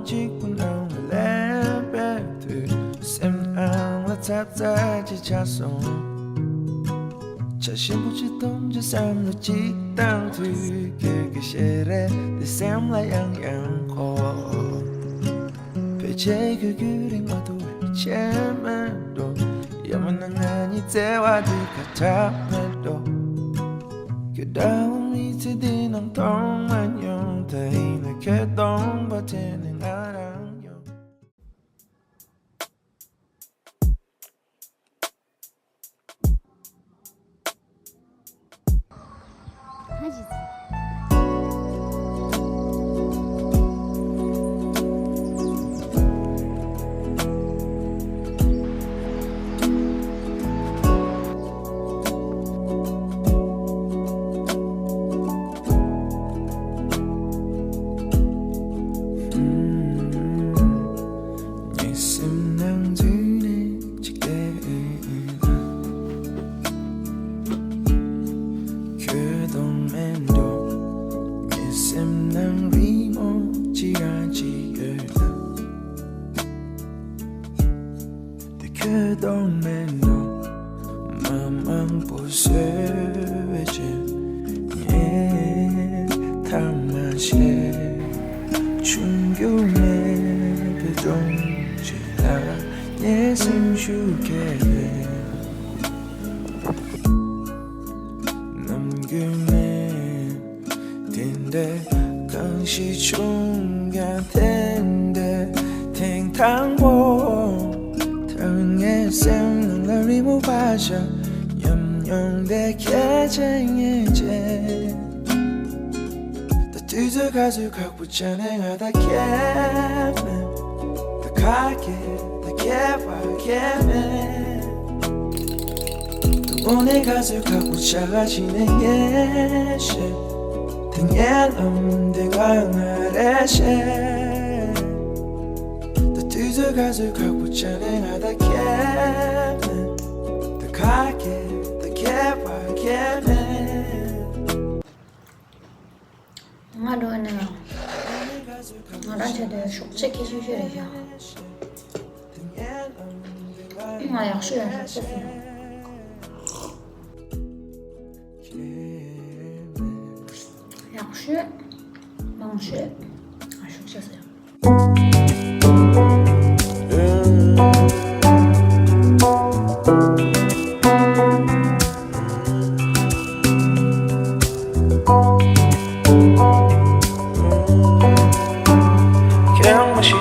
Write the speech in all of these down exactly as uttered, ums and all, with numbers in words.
གཅིག་པུ་ནང་ལ་སླེབས་པའི་དུས། སེམས་ནང་ལ་ཚ་ཚ་ཅིག་ཆགས་སོང་། ཆ་ཞིམ་པོ་ཅིག་འཐུང་བྱས་བསམ་བློ་ཅིག་བཏང་དུས། ཁྱོད་ཀྱི་ཞལ་རས་དེ་སེམས་ལ་ཡང་ཡང་འཁོར། ཕལ་ཆེར་ཁྱོད་རྒྱུན་རིང་མ་ཐུབ་པའི་ཆད་མེད་འགྲོ། ཡང་མིན་ན་ང་གཉིས་བརྩེ་བ་འདི་ཁ་གྲག་མེད་འགྲོ། ཁྱོད་འདྲ་བོ་མི་ཚེ་འདི་ནང་མཐོང་མ་མྱོང་། ད་ཡིན་ན་ཁྱོད་གདོང་པ་དེ་ནི་ང་རང་ཡོང་། ངའི་སེམས་ནང་འཛུལ་ནས་ཅིག་བལྟས་ན། ཁྱོད་གདོང་མེད་འགྲོ། ངའི་སེམས་ནང་རི་མོ་ཅི་རང་ཅིག་ཡོད་ན། དེ་ཁྱོད་གདོང་མེད་འགྲོ། མ་མང་པོ་བཟོས་པའི་རྗེས། ངས་ཐ་མ་ཤེས། ཆུང་རྒྱུ་མེད་པའི་སྒྲོམ་གཅིག་ལ། ངའི་སེམས་ཤུགས་སྐྱེས་པའི་ནམ་རྒྱུན་མེད། དེ་འདྲའི་གང་ཞིག་བྱུང་ཀྱང་། དེ་འདྲའི་ཐེངས་དང་པོ། ད་ངའི་སེམས་ནང་ལ་རི་མོ་ཕར་བཞག་ཉམས་མྱོང་དེ་ཁྱེད་ཅན་ངེས་ཅན། ད་དུས་ཚོད་ག་ཚོད་ཁག་པོ་ཆགས་ནས་ང་ད་ཁྱེད་མེད། ད་ཁ་སྐད་ད་ཁྱད་པར་ཁྱད་མེད། དངོས་གནས་ག་ཚོད་ཁག་པོ་ཆགས་ག་ཕྱིན་ནས་ངས་ཤེས། དེ་ངའི་ལམ་དེ་ང་ང་རེ་ཤེས། ད་དུས་ཚོད་ག་ཚོད་ཁག་པོ་ཆགས་ནས་ང་ད་ཁྱེད་མེད། ད་ཁ་སྐད་ད་ཁྱད་པར་ཁྱད་མེད། ང་འགྲོ་ནས་ང་རང་ཆེད་དུ་ཤོག་ཆེ་ཁྱེར་ཤོག་ཤོག་རེད་ཤག་ང་ཡག་ཤོས་ཡག་ཤོས་ཤོག་ཆེ་ཡག་ཤོས་མང་ཤོས་ང་ཤོག་ཆེ་ཟེར། ཁྱེད་རང་མ་ཤི།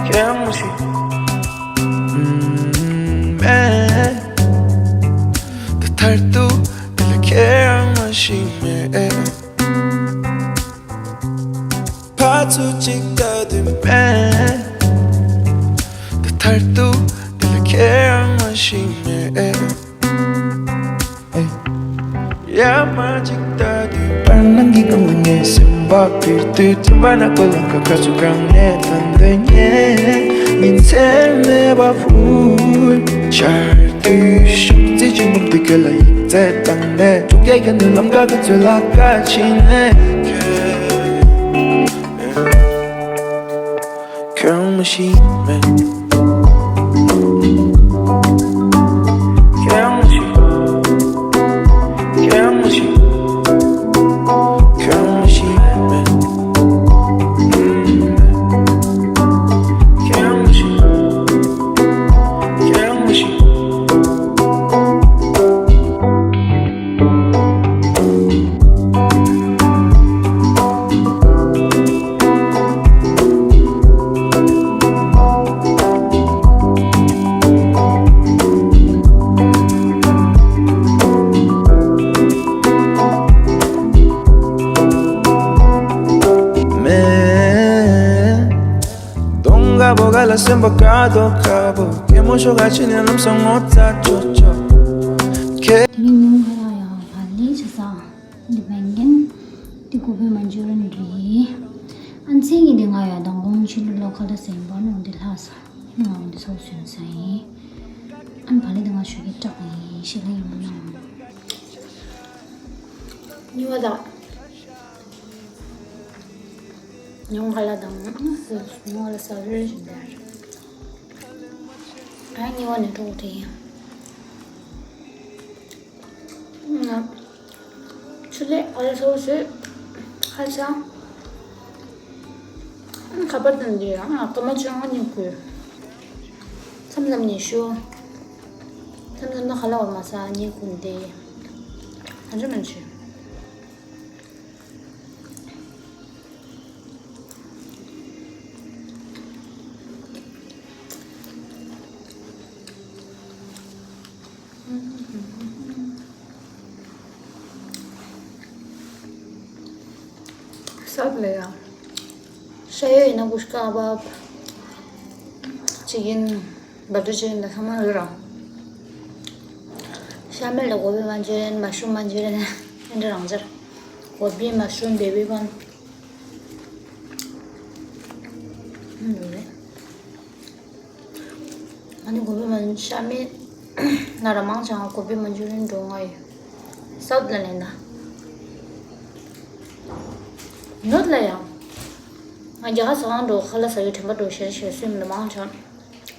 ཁྱེད་རང་མ་ཤི། ཨུམ། མེད། ད་མཐར་ཐུག་འདི་ལ་ཁྱེད་རང་མ་ཤི་མེད། ཕར་ཚུར་གཅིག་ལྟ་དུས་མེད། ད་མཐར་ཐུག་འདི་ལ་ཁྱེད་རང་མ་ཤི་མེད། ཡ་མ་གཅིག་ལྟ་དུས་བར་སྣང་གི་སྒང་ལ་ངའི་སེམས་པ་འཕེར་དུས། མཐུན་པ་ན་ཀོ་ལང་ཀ་ཁ་ཚུར་གང་ནས་ཐོན་འདོད་ངས་ཉིན་མཚན་མེད་པ་ཕུལ། ཆར་དུས་ཤོག་རྩི་ཆེན་པོ་འདི་ཁྱོད་ལ་ཡིག་ཚད་བཏང་ནས། ཐུག་གེ་ག་ནས་ལམ་ཀ་ག་ཚོད་ལ་ཀ་ཕྱིན་ནས། ཁྱོད་མ་ཤི་མེད། ཁྱོད་མ་ཤི། ཁྱོད་མ་ཤི། ཁྱོད་མ་ཤི་མེད། ཁྱོད་མ་ཤི། ཁྱོད་མ་ཤི། མེད། གདོང་དཀར་པོ་ག་ལ་སེམས་པ་དཀར་དོ་དཀར་པོ། སྐྱེད་མོ་ཤོག་ག་ཕྱི་ནས་ལམ་སང་ངོ་ཚ་ཆོག་ཆོག་ཁེ། མི་ཉུང་ང་ཡང་ཡང་བ་ལི་ཆ་ས། འདི་བན་རྒན། འདི་གོ་བོད་མན་ཇུ་རིན་རེད། ཨན་ཚེ་ངེད་འདི་ང་ཡང་མདང་དགོང་ཕྱི་ལོ་ལོ་ཁ་ད་སེམས་པ་ནང་འདི་ལྷ་ས། ང་འདི་ཚོ་སུན་ས་ཡིན། ཨན་བ་ལི་འདི་ང་ཞུ་གི་སྐྲག་ཡིན་ཤི་ལ་ཡིན་མ་ན། ཉི་མ་དང་། ཉུང་ཁ་ལ་དང་ཉུང་ཁ་ལ་ཟ་རེ་ཞིག་འདར། ཨ་ཉི་བ་ནས་འགྲོ་དེ་ཡིན། ཆུ་ལས་ཨ་ལ་སོ་ཞེས་ཧ་ཅང་ཁ་པར་དང་འདི་ཡང་ཨ་ཀ་མ་ཅུང་ཉུང་ཁུལ། མཚམས་མཚམས་ཉི་ཤུ། མཚམས་མཚམས་ན་ཁ་ལ་བ་མ་ས་ཉི་ཁུལ་འདི། ཨ་ཅུ་མན་ཆུ། སབ་ལ་ཡ། ཤ་ཡོད་ཡིན་ན་ཀུ་ཤ་ཀ་བབ། ཅི་ཡིན། བ་ཏྲ་ཅི་ཡིན་ད་ཚང་མ་ཡོད་ར། ཤ་མེད་ལ་གོ་བི་མན་ཅུ་རི་ཡན། མ་ཤུ་རུམ་མན་ཅུ་རི་ཡན། ཨེ་འདྲ་རང་ཅར། གོ་བི་མ་ཤུ་རུམ་བེ་བི་ཀོན། ཨ་ནི་གོ་བི་མན་ཤ་མེད། ན་ར་མང་ཆང་གོ་བི་མན་ཅུ་རི་ཡན་འགྲོ་ང་ཡོད། སབ་ལ་ལེན་ད། ནོད་ལ་ཡང་། ང་རྒྱ་གར་ས་གང་འགྲོ་ཁ་ལ་ཟ་ཡོད་དྲན་པ་འགྲོ་ཤེར་ཤེར་སུས་མི་ལ་མང་ཆང་།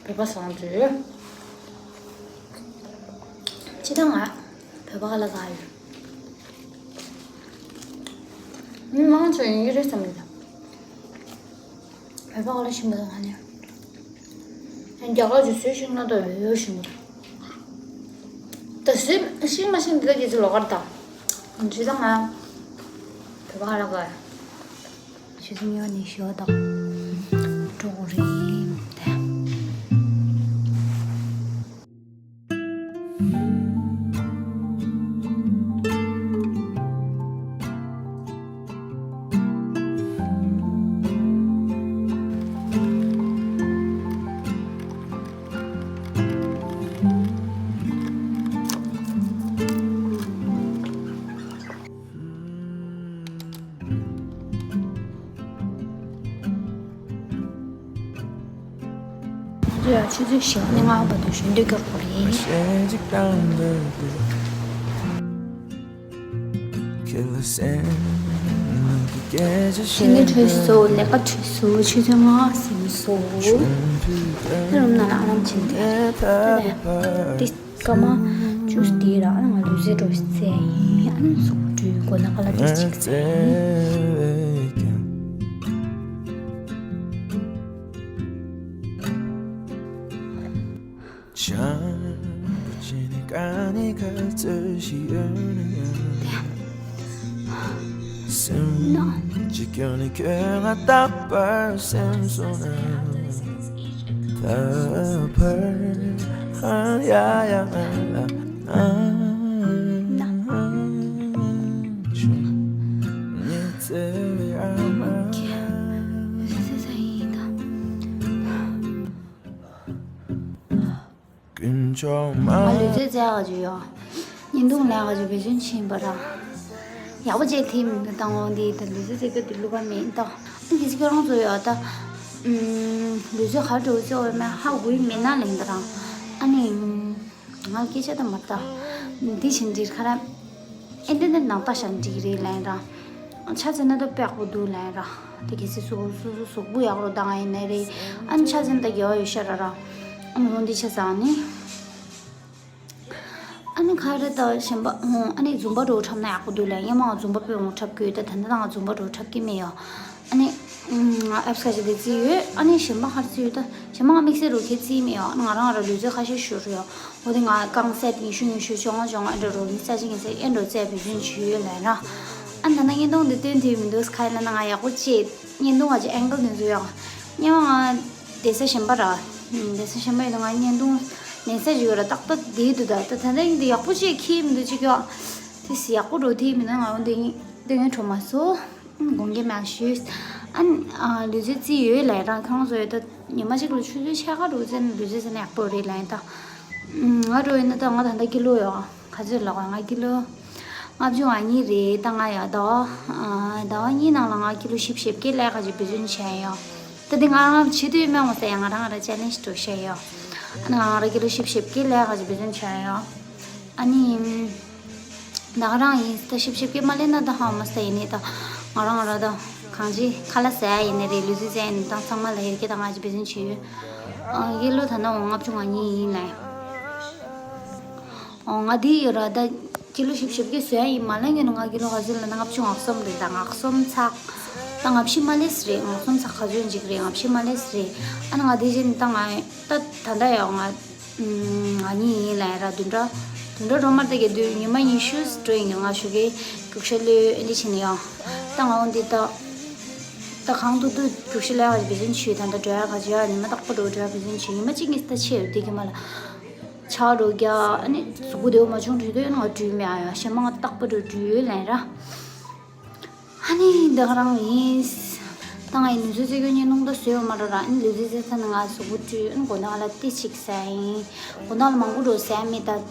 བོད་པ་སང་དུས། ཅི་ད་ང་བོད་པ་ཁ་ལ་ག་ཡོད། མི་མང་ཆེ་ཡིན་གྱི་རེད་བསམ་གྱི་འདུག་བོད་པ་ཁ་ལ་ཤིང་པ་དང་ང་ནི། རྒྱ་གར་གྱི་སུས་ཤིང་ན་ད་ཡོད་ཡོད་ཤིང་པ་དང་། ད་སུས་ཤིང་མ་ཤིང་འདི་དག་གི་ཚུལ་ལོག་གར་དང་། ཅི་ད་ང་བོད་པ་ཁ་ལ་ག་ཡོད། ཆུ་ཚོད་ཉི་ཤུ་ནས་ཞོ་དང་འགྲོ་དགོས་རེད་དེ། ང་ཚོ་ཡང་ཆུ་ཚོད་བཞི་པ་ནས་ལྔ་པ་བར་དུ་ཞོན་འདོད་སྐྱོར་དགོས་རེད། དེ་ནས་གྲོས་སུ་ལས་ཀ་གྲོས་སུ་ཆུ་ཚོད་ལྔ་ཟིན་སོང་། ད་རུམ་ནང་ལ་ཨ་ལམ་བྱིན་ཏེ། ད་ལས་ཏི། སྐར་མ་བཅུ་དེའི་ར་ང་ལུས་རྩལ་འགྲོ་བའི་རྩལ་ཡིན། ཨ་ནི་གཟུགས་འགྲོས་མགོ་ན་ཀ་ལ་ཏི་ཅིག་རྩལ་ཡིན། ང་ལུས་རྩལ་རྩེ་ག་ཅིག་ཡོད། བརྙན་ཐུང་ལས་ག་ཅིག་བེད་སྤྱོད་ཕྱིན་པ་ར། ཡག་པོ་བྱས་ཐིམ་འདི་བཏང་འོང་འདི་ད་ལུས་རྩལ་རྩེ་ག་འདི་བླུག་པ་མེད་ད། ཨ་གི་ཅིག་ཁྱོད་རང་ཚོ་ཡོད་ད། ལུས་རྩལ་ག་འགྲོ་རྩེ་བ་མེད་ཧ་གོ་ཡི་མེད་ན་ལེན་ད་རང་། ཨ་ནི། ང་སྐད་ཆ་ད་མ་ད། འདི་བཞིན་འདིར་ཁ་ར། ཨེ་འདི་འདི་ནང་ལྟ་ཤང་འགྲིག་རེད་ལན་ར། ཆ་ཚན་ན་ད་དཔེ་ཡག་པོ་འདུག་ལན་ར། དེ་གལ་སྲིད་སུ་སུ་སུ་གཟུགས་པོ་ཡག་རོ་དང་ཡིན་ནའི་རེད། ཨ་ནི་ཆ་ཚན་ད་དགེ་བ་ཡོད་ཤ་ར་ར། ཨ་ནི་འོ་འདི་ཆ་ཚང་ནི། ཨ་ནི་ག་རེ་ད་གཞན་པ་ཨ་ནི་འཛུམ་པ་འགྲོ་འཁྲབ་ན་ཡག་པོ་འདུག་ལན་སྔོན་མ་འཛུམ་པ་དཔེ་འོང་འཁྲབ་དགོས་ད་ད་ལྟ་ང་འཛུམ་པ་འགྲོ་འཁྲབ་ཀྱི་མེད་ཡོ། ཨ་ནི། ཨེབ་ཁ་ཤས་དེ་རྩིས་ཡོད། ཨ་ནི་གཞན་པ་ཁར་རྩིས་ཡོད་ད། གཞན་པ་ང་དམིགས་བསལ་རུ་ཁྱེད་རྩིས་མེད་ཡོད། ང་རང་ར་ལུས་རྩལ་ཁ་ཤས་ཞུ་རུ་ཡོད། འོ་དེ་ང་རྐང་སེ་ཉི་ཤུ་ཉི་ཤུ་བཅོ་ལྔ་བཅོ་ལྔ་ཨེ་འདྲ་རུ་ནི་རྩ་ཆེན་གྱི་སེ་ཨེ་འདྲ་རྩལ་བེད་སྤྱོད་བྱེད་ཡོད་ལན་ར། ཨ་ད་ན་བརྙན་ཐུང་འདི་སྟོན་ཐུབ་མི་འདུག་ཁ་ཡིན་ན་ང་ཡག་པོ་བྱེད། བརྙན་ཐུང་ང་ཅི་ཨེང་གལ་འདི་ཚོ་ཡོད། སྔོན་མ་ང་བསྡད་ས་གཞན་པ་ར། བསྡད་ས་གཞན་པ་ཡོད་ན་ང་བརྙན་ཐུང་ལེན་ས་ཅིག་ཡོད་ར་ཏག་ཏག་བསྡད་འདུག་ད་ད་ད་ད་འདི་ཡག་པོ་བྱེད་ཁྱེད་མི་འདུག་ཅིག་ཡོད། དེ་སི་ཡག་པོ་འགྲོ་ཐུབ་མི་འདུག་ང་འོ་འདི་འདི་ངའི་གྲོགས་མ་སོ། དགོངས་འགལ་མ་ཞུས། ཨ་ནི་ལུས་རྩལ་རྩིས་ཡོད་ལབ་རང་ཁྱོད་རང་ཚོ་ཡོད་ད་ཉི་མ་གཅིག་ལ་ཆུ་ཚོད་ཕྱེད་ཀ་འགྲོ་ཚེ་ནི་ལུས་རྩལ་རྩེ་ན་ཡག་པོ་རེད་ལབ་ཡིན་ད། ང་འགྲོ་ཡིན་ན་ད་ང་ད་ལྟ་ཀི་ལོ་ཡོད་ག་ཚོད་ལོག་ང་ཀི་ལོ་ལྔ་བཅུ་ང་གཉིས་རེད་ད། ང་ཡ་ཟླ་བ་ཟླ་བ་གཉིས་ནང་ལ་ང་ཀི་ལོ་བཞི་བཅུ་ཞེ་བརྒྱད་ལས་ཀ་ཅིག་བེད་སྤྱོད་བྱས་ཡོད། ད་འདི་ང་རང་བྱེད་དུས་སྨན་མ་ཟ་ཡ་ང་རང་ང་རང་ཅེ་ལེན་ཇི་འགྲོ་བཤད་ཡོད། ཨ་ནི་ང་རང་ཀི་ལོ་བཞི་བཅུ་ཞེ་བརྒྱད་ལས་ཀ་ཅིག་བེད་སྤྱོད་བྱས་ཡོད། ཨ་ནི། ད་ག་རང་ཡིན་ད་ཞིབ་ཞིབ་ཀྱི་མ་ལེན་ན་ད་ཧ་མ་སྟ་ཡིན་ནི་ད་ང་རང་ང་ར་ད་ གང་ཅི་ཁ་ལག་ཟ་ཡ་ཡིན་ནའི་རེད། ལུས་རྩལ་རྩེད་ཡ་ཡིན་ནའི་ད་ཚང་མ་ལ་ཡ་སྐད་གཏོང་ང་ཅིག་འབད་བརྩོན་བྱེད་ཡོད། ཨ། དགེ་སློང་ད་ནང་ལྔ་བཅུ་ང་གཉིས་ཡིན་ལ། ཨོ། ང་འདི་ཡོད་ར་ད། ཀི་ལོ་བཞི་བཅུ་ཞེ་བརྒྱད་བཟོ་ཡ་ཡིན་མ་ལ་ངས་ནི་ང་ཀི་ལོ་ག་ཚོད་ལབ་ན་ལྔ་བཅུ་ང་གསུམ་རེད། ད་ང་གསུམ་ཚེག་ད་ལྔ་བཅུ་མ་ལེས་རེད། ལྔ་གསུམ་ཚེག་ག་ཚོད་ཅིག་རེད། ལྔ་བཅུ་མ་ལེས་རེད། ཨ་ནི་ང་འདི་བཞིན་ད་ང་ད་ད་ལྟ་ཡང་ང་ང་གཉིས་ཡིན་ལ་ཡ་ར་བདུན་ཕྲག་བདུན་ཕྲག་རོ་མར་ད་གི་དུས་ཉི་མ་ཉི་ཤུ་འགྲོ་ཡིན་གི། ང་ཞོགས་ཀས་རྒྱུགས་ཤར་གློད་ཨེ་འདྲ་བྱས་ནས་ཡང་ད་ང་འོ་འདི་ད་ད་གང་ཐུབ་ཐུབ་རྒྱུགས་ཤར་གློད་ཡ་ག་ཅིག་འབད་བརྩོན་བྱེད། ད་ལྟ་འགྲོ་ཡ་ག་ཅིག་ཡ་ཉི་མ་རྟག་པར་འགྲོ་འགྲོ་ཡ་འབད་བརྩོན་བྱེད། ཉི་མ་གཅིག་གཉིས་ད་ཆད་ཡོད་དེ་གི་མ་ལ། ཆག་འགྲོ་རྒྱ། ཨ་ནི་གཟུགས་པོ་བདེ་བོ་མ་བྱུང་དུས་དུས་ཨ་ནི་ང་བཀྲུས་མེད་ཨ་ཡ། གཞན་པ་ང་རྟག་པར་འགྲོ་བཀྲུས་ཡོད་ལན་ར། ཨ་ནི་འདི་ག་རང་ཡིན། ད་ང་ཡི་ལུས་རྩལ་རྩེད་སྐྱོང་བརྙན་ཐུང་ད་བཟོས་ཡོད་མ་རེད་ར། ཨ་ནི་ལུས་རྩལ་རྩེད་ཚར་ནས་ང་གཟུགས་པོ་བཀྲུས། ཨ་ནི་དགོང་དག་ལ་ཏོག་ཙམ་ཟ་ཡིན། དགོང་དག་ལ་མང་པོ་འགྲོ་ཟ་མེད་ད།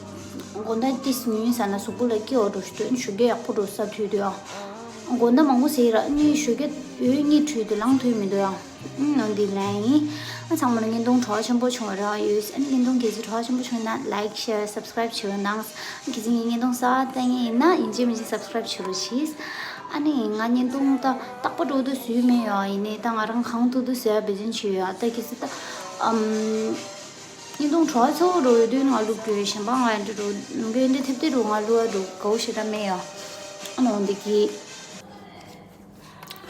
དགོང་དག་ཏོག་ཙམ་ཉུང་ཉུང་ཟ་ན་གཟུགས་པོ་ལ་སྐྱིད་པོ་འགྲོ་ཞིག་འདུག་ཨ་ནི་ཞོགས་ཀས་ཡག་པོ་འགྲོ་ཟ་དུས་དུས་ཨ། དགོང་དག་མང་པོ་ཟས་ར་ཨ་ནི་ཞོགས་ཀས་འོད་གཉིད་འཁྲུལ་དུས་ལངས་ཐུབ་མི་འདུག་ཨ། ཨུམ། ནོ་འདི་ལན་ཡིན། ཨ་ཚང་མ་ལ་བརྙན་ཐུང་བྲོ་བ་ཆེན་པོ་བྱུང་བ་རག་ཡོད། ཨ་ནི་བརྙན་ཐུང་གལ་སྲིད་བྲོ་བ་ཆེན་པོ་བྱུང་ན་like share subscribe བྱེད་རོགས་གནང་། ཨ་གལ་སྲིད་ངའི་བརྙན་ཐུང་གསར་པ་ལྟ་མཁན་ཡིན་ན་ཡིན་གཅིག་མིན་གཅིག་subscribe བྱེད་རོགས་གྱིས། ཨ་ནི་ང་བརྙན་ཐུང་ད་རྟག་པར་འགྲོ་དུས་བཟོས་མེད་ཡོད་ཡིན་ནའི་ད་ང་རང་གང་ཐུབ་ཐུབ་བཟོ་ཡ་འབད་བརྩོན་བྱེད་ཡོད། ཨ་ད་གལ་སྲིད་ད་ཨམ། བརྙན་ཐུང་བྲོ་བ་ཚ་པོ་འགྲོ་ཡོད་དུས་ང་བླུག་རྒྱུ་ཡོད། གཞན་པ་ང་འདི་འགྲོ་ནམ་རྒྱུན་འདི་ཐེབས་ཏེ་འགྲོ་ང་བླུག་ཡ་འགྲོ་དགའ་པོ་ཞེ་དྲག་མེད་ཡོད། ཨ་ནི་འོ་འདི་གི་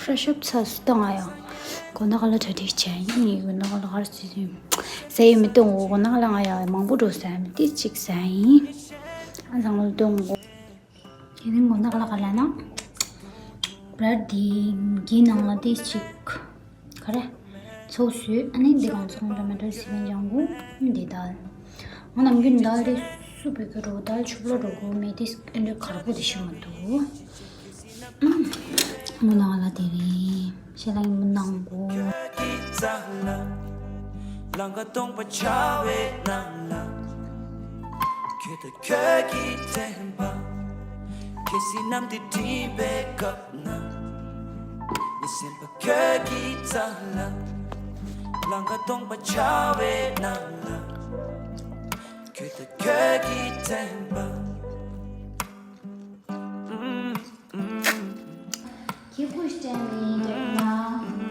ཧྲ་ཤབ་ཚ་སུ་ད་ང་ཡང་དགོང་དག་ལ་གྲ་སྒྲིག་བྱས་ཡིན། དགོང་དག་ལ་ག་རེ་ཟེར་ཡིན་ཟ་ཡི་མི་གཏོང་གོ། དགོང་དག་ལ་ང་ཡང་མང་པོ་འགྲོ་ཟ་ཡ་མི་ཏིག་ཅིག་ཟ་ཡིན། ཨ་ཚང་མ་གཏོང་གོ། དེ་རིང་དགོང་དག་ལ་ག་ལ་ན་བྲ་དེ་གི་ནང་ལ་ཏིག་ཅིག་ག་རེ་ཚོགས་སུ་ཨ་ནི་འདི་གང་ཚོང་འདྲ་མི་འདྲ་ཟི་མིན་ལྗང་གུ་འདི་དལ། ང་ནམ་རྒྱུན་དལ་དེ་སུ་བོད་ཀྱི་རོ་དལ་ཆུབ་ལ་རོ་གོ་མེད་དེ་ཨེ་འདྲ་གར་པོ་དེ་ཤི་མ་འདུག་མོ་ནང་ལ་དེ་རེད། ཤེས་ལ་ཡིན་མོ་ནང་གོ། ལང་ཀ་སྟོང་པ་བྱ་བའི་ནང་ལ། ཁྱོད་དང་ཁྱོད་ཀྱི་དྲན་པ། ཁྱེད་སྲིད་གནམ་དུ་འགྲིམ་པའི་སྐབས་ན། ངའི་སེམས་པ་ཁྱོད་ཀྱི་རྩ་ལ། ལང་ཀ་སྟོང་པ་བྱ་བའི་ནང་ལ། ཁྱོད་དང་ཁྱོད་ཀྱི་དྲན་པ། ཁྱེད་ཀུ་སྟེ་མི་རྒྱག་ན་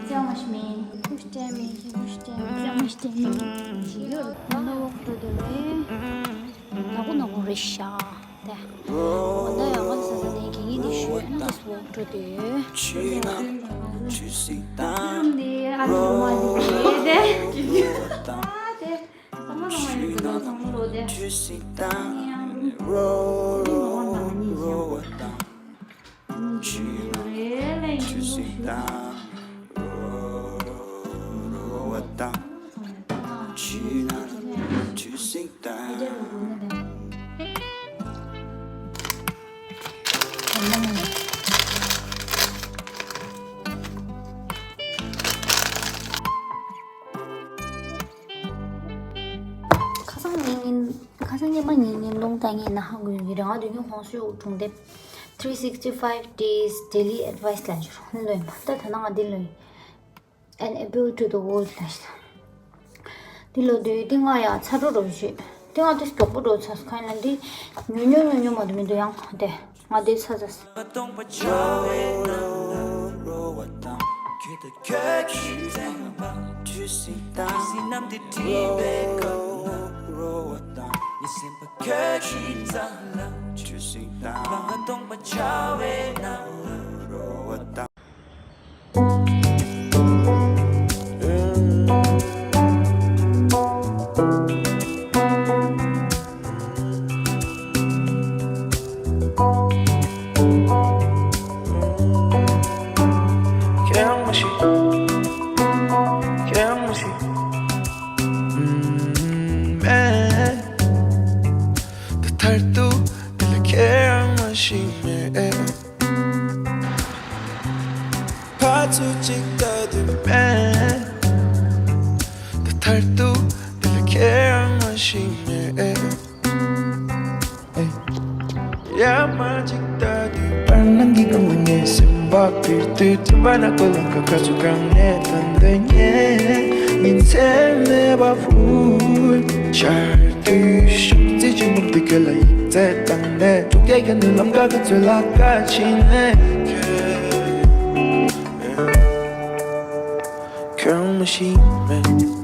ཅང་མ་ཤི་མི། ཁྱེད་ཀུ་སྟེ་མི་ཁྱེད་ཀུ་སྟེ་མི་ཅང་མ་ཤི་མི། ཇི་ཡོད་ནོ་ཏོ་ཏོ་རེ། ནག་པོ་ནག་པོ་རེད་ཤག་དེ། འོ་ན་ཡང་ང་ས་ས་ནས་གི་ཡིན་དེ་ཞུ་ཨ་ནི་སུ་འགྲོ་དེ། ཁྱེད་ཀུ་སྟེ་མི་ཨ་ནི་མ་དེ་དེ། ཨ་དེ། ཚང་མ་ཚང་མ་ཡིན་དེ་ཚང་མ་རོ་དེ། ཨ་ནི་ཡང་། ཨ་ནི་ངོ་བོ་ནང་ནི་ཡིན་ཞག་ཁ་སང་ཉིན་ཉིན། ཁ་སང་ཉི་མ་ཉིན་ཉིན་ལུང་བསྟན་ངེས་ན་ཧང་གུ་ཡི་རང་དུ་ཉུང་ཧོང་སུ་གྲོང་སྡེ། Three sixty five days daily advice ལ་འཇུར་ཧུན་ལོས་མ་ད་ད་ན་ང་འདི་ལོས། An appeal to the world ལ་ཞིག་འདི་ལོ་དུས་འདི་ང་ཡང་ཚ་འགྲོ་རོ་ཞུས། འདི་ང་དུས་མགྱོགས་པོ་འགྲོ་ཚར་ཁ་ན་འདི་ཉུང་ཉུང་ཉུང་ཉུང་མ་དུ་མི་འདུག་ཡང་དེ་ང་དེ་ཚ་ཚ། ཁྱོད་དང་ཁྱོད་ཀྱི་དྲན་པ། ཁྱེད་སྲིད་གནམ་དུ་འགྲིམ་པའི་སྐབས་ན། ངའི་སེམས་པ་ཁྱོད་ཀྱི་རྩ་ལ། ལང་ཀ་སྟོང་པ་བྱ་བའི་ནང་ལ། ཁྱེད་རང་མ་ཤི། ཁྱེད་རང་མ་ཤི། ཨུམ། མེད། ད་མཐར་ཐུག་འདི་ལ་ཁྱེད་རང་མ་ཤི་མེད། ཕར་ཚུར་གཅིག་ལྟ་དུས་མེད། ད་མཐར་ཐུག་འདི་ལ་ཁྱེད་རང་མ་ཤི་མེད། ཡ་མ་གཅིག་ལྟ་དུས་བར་སྣང་གི་སྒང་ལ་ངའི་སེམས་པ་འཕུར་དུས། དྲན་པ་ནག་པོ་ལང་ཀ་ག་ཚོད་གང་ནས་ཐོན་འདོད་ཉེ། ཉིན་མཚན་མེད་པ་ཕུལ། ཆར་དུས་ཤུགས་རྩེ་ཆེན་པོ་འདི་ཁྱོད་ལ་ཡིག་ཚད་བཏང་ནས། ཐུག་རྒྱལ་གྱི་ནུས་ལམ་ཁ་ག་ཚོད་ལ་ཁ་ཕྱིན་ནས་ཁྱོད། ཤེས་རན།